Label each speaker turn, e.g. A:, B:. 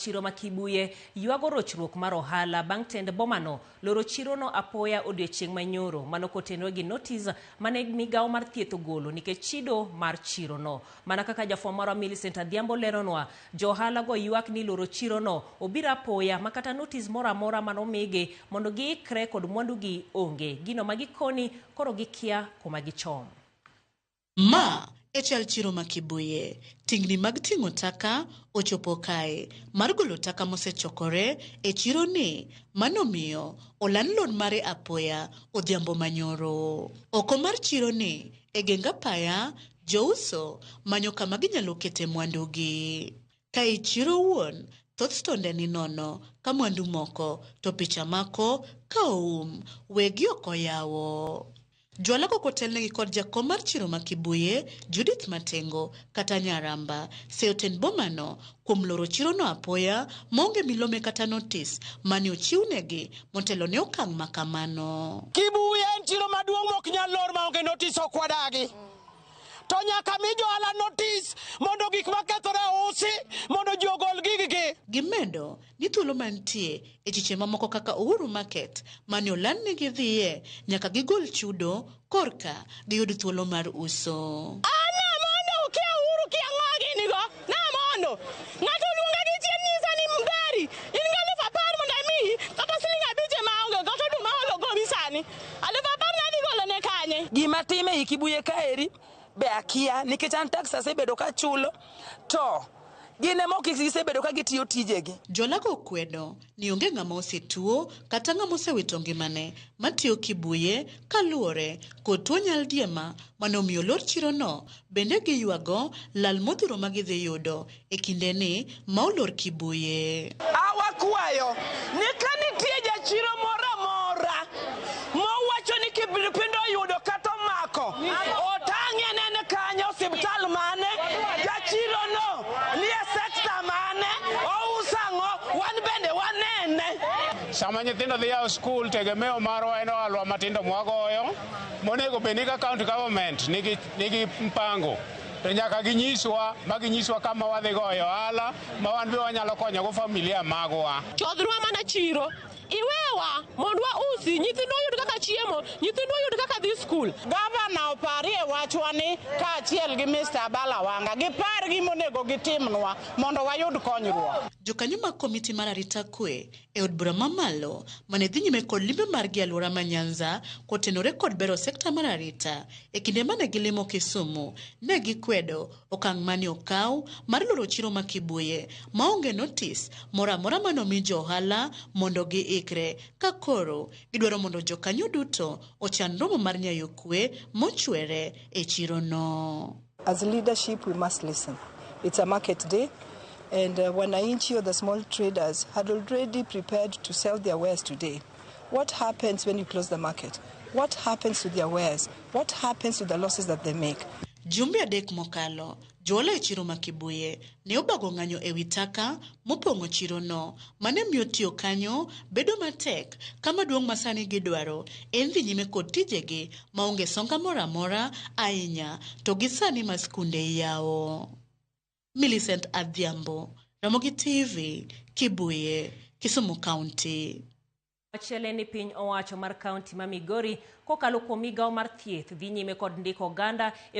A: Chiro ma Kibuye ywago rochruok mar ohala bang' tend bomano loro chirono apoya odiechieng' ma nyoro mano kotenore gi notis mane migawo mar thieth ogolo nikech chido mar chirono. Mana kaka jafwambo marwa Millicent Adhiambo leronwa, jo ohala go ywak ni loro chirono obiro apoya ma kata notis moro amora mane omigi mondo giikre kod mwandugi onge. Gino ma gikoni koro gikia kuma gichom.
B: Ma e chal chiro ma Kibuye. Tingni mag ting'o taka ochopo kae mar golo taka mosechokore e chiro ni manomiyo oland lor mare apoya odhiambo manyoro. Oko mar chiro ni e geng apaya, jouso manyo kama ginyalo kete mwandugi. Ka i chiro wuon, thoth stonde ni nono ka mwandu moko to picha mako ka oum, wegi ok oyawo. Jwala kok otelnegi kod jakom mar chiro ma Kibuye, Judith Matengo, kata Nyaramba, seyo tend bomano kuom loro chirono apoya maonge milome kata notis mane ochiwnegi motelo ne okang' ma kamano.
C: Kibuye en chiro maduong' mok nyal lor maonge notis, ok wadagi. To nyaka mi johala notis mondo gik makethore ousi mondo ji ogol giggi.
B: Gimedo ni thuolo mantie e chiche mamoko kaka Uhuru Market mane oland ni gidhiye nyaka gigol chudo korka giyud thuolo mar uso.
D: An namondo kia Uhuru kia ng'o gini go namondo ng'ato oluonga gi chien nyisa ni Mgari in gi 10,000 mondo amiyi kata siling 5 ema aonge kata oduma olo gowi sani 10,000 nadhi golo ne kanye.
E: Gima time ei Kibuye kaeri be akia nikech an tax asebedo kachulo to gin ema ok gisebedo ka gitiyo tijegi.
B: Jolago okwedo ni onge ng'ama osetuo kata ng'ama osewito ngimane matiyo Kibuye kaluwore kod tuo nyaldiema mane omiyo olor chirono, bende giywago lal modhuro ma gidhi yudo e kindeni ma olor Kibuye.
E: Awakwayo ni ka nitie jachiro moro amora mowacho ni kipindupindu oyudo kata omako, otang'e nene kanyo osiptal mane, jachiro no nie sekta mane, ouso ang'o, wan bende wanene.
F: Sama nyithindo dhi yawo skul, tegemeo marwa en ohalwa matindo mwagoyo, monego bed ni ka county government nigi mpango to nyaka ginyiswa ma ginyiswa kama wadhi goyo ohala ma wan be wanyalo konyogo familia magwa.
D: Chodhrwa mana chiro, iwewa mondo wausi, nyithindwa oyud kaka chiemo, nyithindwa oyud kaka dhi skul.
G: Gavana oparie wachwa ni kaachiel gi Mr. Abala Wanga, gipar gima onego gitimnwa mondo wayud konyruok.
B: Jokanyo mag komiti mar arita kwe e od bura mamalo mane dhi nyime kod limbe margi e alwora ma Nyanza kotenore kod bero sekta mar arita e kinde mane gilimo Kisumu ne gikwedo okang' mane okaw mar loro chiro ma Kibuye maonge notis moro amora mane omi jo ohala mondo giikre ka koro gidwaro mondo jokanyo duto ochan romo mar nyayo kwe mochwere e chirono.
H: As leadership, we must listen. It's a market day, and wananchi or the small traders had already prepared to sell their wares today. What happens when you close the market? What happens to their wares? What happens to the losses that they make?
B: Jumbe 3 mokalo, johala e chiro ma Kibuye ne obago ng'anyo ewi taka mopong'o chirono mane miyo tiyo kanyo bedo matek kama duong' ma sani gidwaro en dhi nyime kod tijegi maonge songa moro amora ahinya to gi sani ma skunde iyawo. Millicent Adhiambo, Ramogi TV, Kibuye, Kisumu County.
A: Machielo en ni piny owacho mar kaunti ma Migori kokalo kuom migawo mar thieth dhi nyime kod ndiko oganda e